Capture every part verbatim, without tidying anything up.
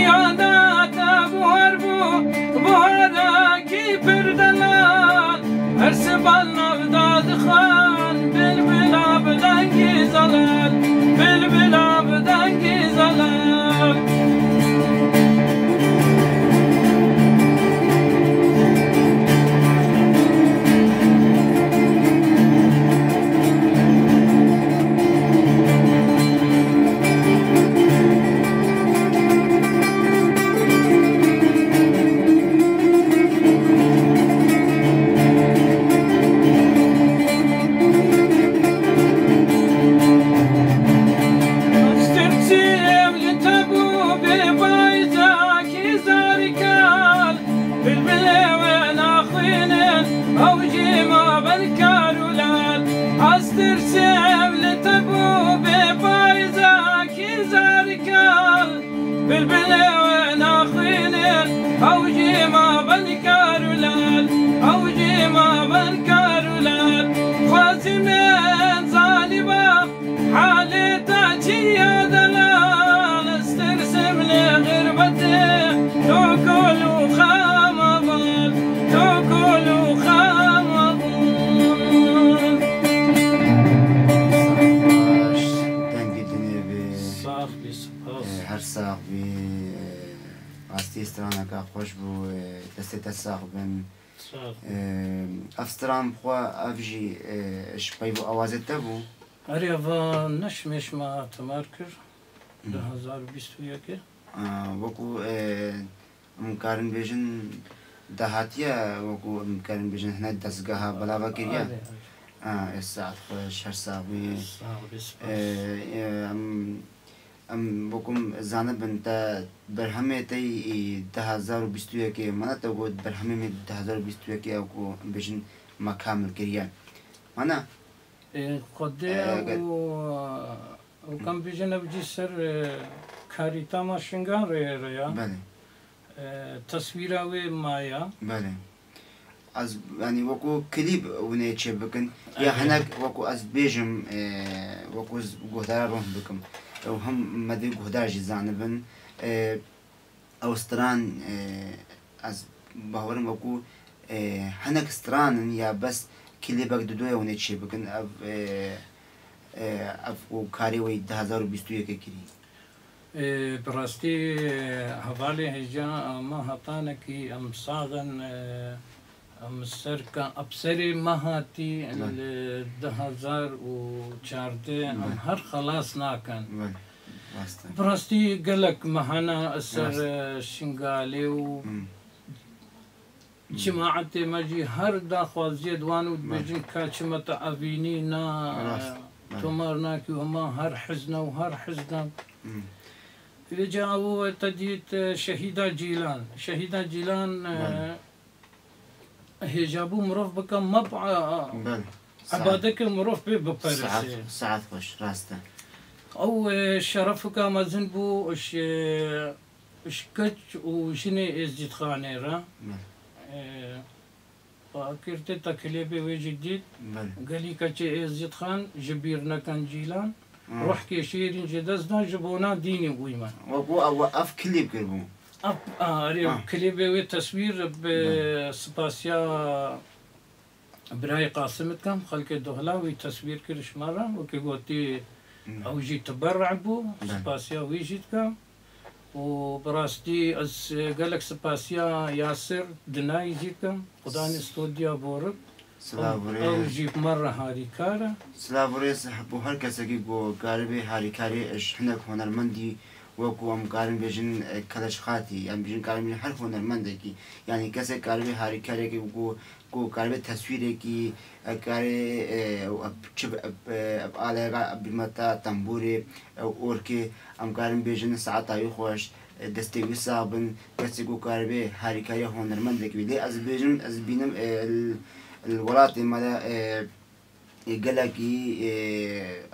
Yana te buhar bû, buharekî pir delal. Her siban nav dadixan, bilbila bi dengî zelal, bilbila bi dengî zelal. Bilbilê we naxwînin, ew jî ma ben kar û lal. Ez tirsêm li te bû bê payzakî zarikal. Bilbilê we naxwînin, ew jî ma ben kar û lal. Ew jî ma ben kar û lal. Xwezî min zanîba Halê te çi ye delal, ez tirsim lê xirbetê, to kol û xema bal, to kol û xema bal. Dengê dinê bê. Sax bî, spas. Ee, her sax bî. Ee, rastî straneka xweş bû. Ee, destê te sax bin. Sax bî. Ee, ev stran bi xwe ev jî, ee, ji peyv û awazê te bû? Erê, va ne şimê şima tomar kir, Hı. du hezar û bîst û yekê. Aa, wekû, e, em karin bêjin dahatiye, wekû em karin bêjin hine dezgeha belava kiriye. Erê, erê. Aa, e, saet xweş, her sax bî. Sax bî, spas. E, e, em, em wekû em zanibin te berhemê te yî du hezar û bîst û yekê, mana te got berhemê min du hezar û bîst û yekê wekû em bêjin me kamil kiriye. Mana? Ê, Xwedê Ee, ge- û, û kam bêjin ew jî ser, e, karîta ma Şingalê re ya. Belê. E, teswîra wê maya. Belê. Ez, yanî, wekû klîp hûn ê çê bikin, ya Erê. hinek wekû ez bêjim, e, wekû ez guhdara rûn bikim. Ew hem me dê guhdar jî zanibin. E, Ew stran, e, ez bawerim wekû, e, hinek stran in ya bes klîbek didoye hûn ê çê bikin. Ev, e, e, ev û karê wê du hezar û bîst û yekê kirî. E, bi rastî, e, hevalê hêja, e, ma hetanekî em sax in, e, Em serka, em serê me hatî Belê. li du hezar û çardeh em Belê. her xelas nakin. Belê. Rast e. Bi rastî gelek me hene ser, Rast. e, Şingalê û Hmm. cemaetê me jî her daxwaziyê di wan û Belê. dibêjin ka çi me te evînî na, Rast. e, Belê. tomar nakî û hema her hizna û her hizna. Hmm. Vêca ew te dît, e, Şehîda Cîlan. Şehîda Cîlan, e, Belê. Hêja bû mirov bike meb'a Belê. Saet. ebadeke mirov pê biperese. Saet, saet xweş, rast e. Ew, e, şerefika mezin bû, ji, ji keç û jinê Êzdîdxanê re. Belê. E, Fakirtê te kilêbê wê jî dît. Belê. Gelî keçê Êzdîdxan ji bîr nekin Cîlan. Hmm. Ruhkê şêrîn ji dest da ji bona dînê wî me. Wekû ew, ev klîp kiribû. Ev, a, erê, Ha. klîbê wê teswîr bi Belê. spasiya birayê Qasim dikim, xelkê Duhla wî teswîr kir ji me re. Wekî gotî, Hmm. ew jî teberre bû, Belê. spasiya wî jî dikim. Û bi rastî ez gelek spasiya Yasir Dinayî jî dikim. Xudanê stûdya borik. Silav û Ew rêz. jî bi me re harîkar e. Silav û rêz bo her kesekî ku karibê harîkarê ji hinek hunermendî wekû em karin bêjin, e, Keleşxatî, em bêjin karin bêjin her hunermendekî. Yanî kesek karibê harîkariyekê ku, ku karibê teswîrekî, e, karê, e, ev çi, ev, e, ev aleyga, ev bîmeta tembûrê, ev orkê, em karin bêjin saeta wî xweş, e, destê wî sax bin, kesê ku karibê harîkariya hunermendekî bî. Lê ez bêjim, ez bînim, e, li, li welatê me de, e, e, gelekî, e,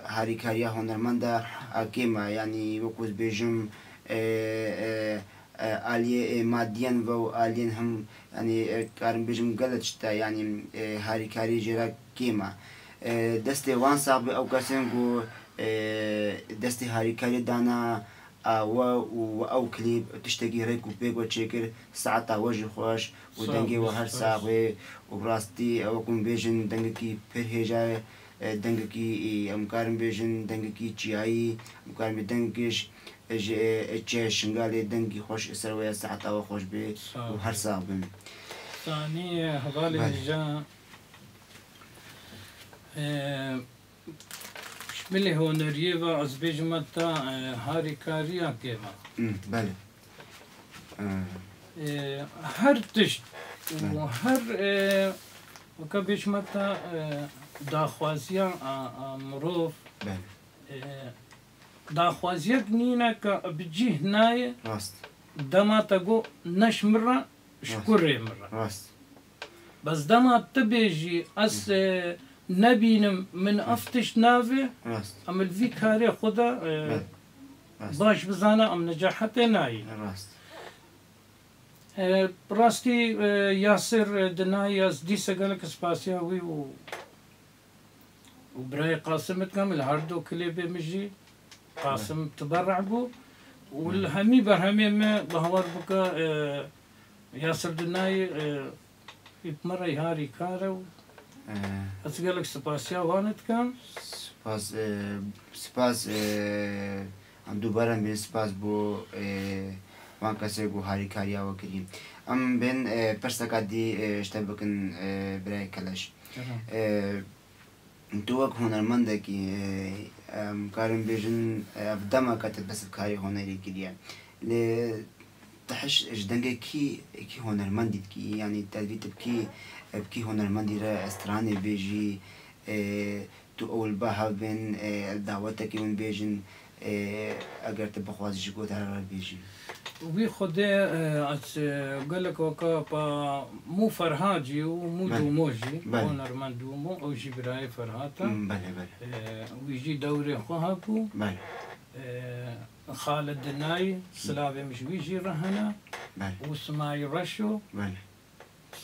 harîkariya hunermenda a kêm e. Yanî wekû ez bêjim, e, e, e, aliyê, e, madiyen ve û aliyên him, yanî, e, karim bêjim gelek tişt e, yanî, e, harîkarî jê re kêm e. E, destê wan sax be ew kesên ku, e, destê harîkarî dana, A we û ew klîp tiştekî rêk û pêk we çêkir, saeta we jî xweş û dengê we her sax bê û bi rastî ew, wek hûn bêjin, dengekî pir hêja ye, e, dengekî, e, em karin bêjin, dengekî çiyayî, em karin bê dengekî ji, e, çiyayê Şingalê, dengî xweş li ser we ye, saeta we xweş bê û her sax bin. Sanî, e, hevalê Belê. Nîja, e, Ji milê huneriyê ve ez bêjime te, e, harîkariya kêm e. Hmm, belê. E, her tişt û Belê. her, e, weke bêjime te, e, daxwaziya a, a mirov, Belê. e, daxwaziyek nîne ke bi cih nayê Rast. dema te got ne ji min re, ji Rast. kurê min re. Rast. Bes dema tu bêjî, ez, e, nebînim, min ev tişt navê, Rast. em li vî karê xwe de, e, Belê. Rast. baş bizane, em necahetê nayîn. Rast. E, bi rastî, e, Yasir, e, Dinayî, ez dîse gelek spasiya wî û û birayê Qasim dikim, li her du klêbê min jî Qasim teberre bû û li hemî berhemê me bawer bike, e, Yasir Dinayî, e, bi me re harîkar e û E. ez gelek spasiya wan dikim. Spas, e, spas, e, em dubare em bêjin spas bo, e, wan kesê ku harîkariya we kirî. Em bên, e, pirseka dî, e, ji te bikin, e, birayê Keleş. Tamam. E, Tu wek hunermendekî, e, em karin bêjin, e, ev dema ke tu dest bi karê hunerê kiriye. Lê tu hiş ji dengê kî, kî hunermendî dikî? Yanî tu dî tu bi kî, bi kî hunermendî re stranê bêjî, e, tu ew li ba hev bên, e, dawetekê hûn bêjin, Ê, eger tu bixwazî ji gotara re bêjî. Wî xwedê, e, ez, e, gelek weka pa Mû Ferhat jî û Mû Belê. Dûmo jî, Belê. Hunermend Dûmo, ew jî birayê Ferhat e. Hmm, belê, belê. E, wî jî dewrê xwe hebû. Belê. E, Xalid Dinayî, silavê min ji wî jî re hene. Belê. Û Simayî Reşo. Belê.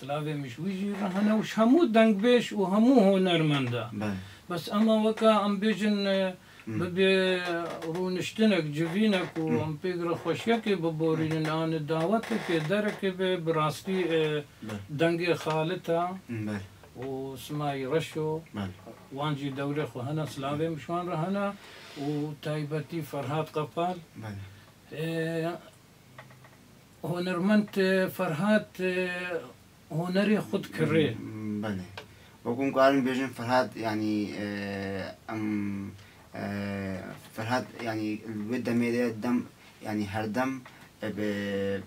Silavê min ji wî jî re hene û ji hemû dengbêj û hemû hunermenda. Belê. Bes ema weke em bêjin, e, Hmm. bibê rûniştinek, civînek û Hmm. em pêk re xweşiyekê biborînin, Hmm. an dawetekê, derekê be, bi rastî, e, Belê. dengê Xalita Hmm, belê. û Simayî Reşo, Belê. wan jî dewrê xwe hene, silavê min ji wan re hene û taybetî Ferhat Qepal. Belê. E, Hunermend, e, Ferhat, e, hunerê xwe dikirê. M-, belê. Wekû em karin bêjin Ferhat, yanî, e, em, e, Ferhat, yanî, li wê demê de dem, yanî, her dem, e, bi,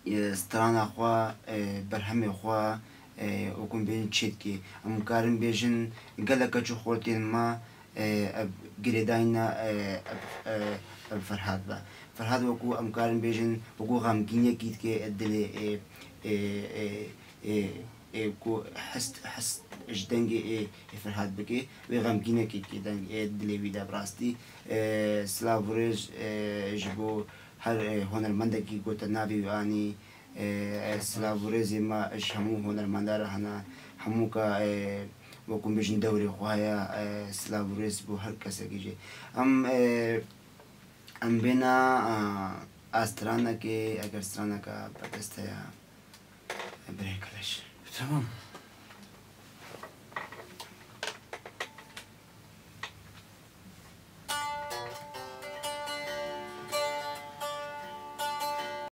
e, strana xwe, e, berhemê xwe, e, wekû em bêjin çêdikê. Em karin bêjin gelek keç û xortên me, e, ev girêdayîna, e, ev, e, ev Ferhat be. Ferhat wekû em karin bêjin, wekû xemgîniyekî dike dilê, e, e, e, e, e, ku hest, hest ji dengê, e, e, Ferhat bike, wê xemgînekî dike deng, e, dilê wî de bi rastî. E, silav û rêz, e, ji bo her, e, hunermendekî ku te navê wî anî, E, e, silav û rêzê me ji hemû hunermenda re hene, hemû ka, e, wekû bêjin dewrê xwe heye, e, silav û rêz bo her kesekî jî. Em, e, em bêna, e, a stranekê, eger straneka bi dest heye, e, birê Keleş. Tamam.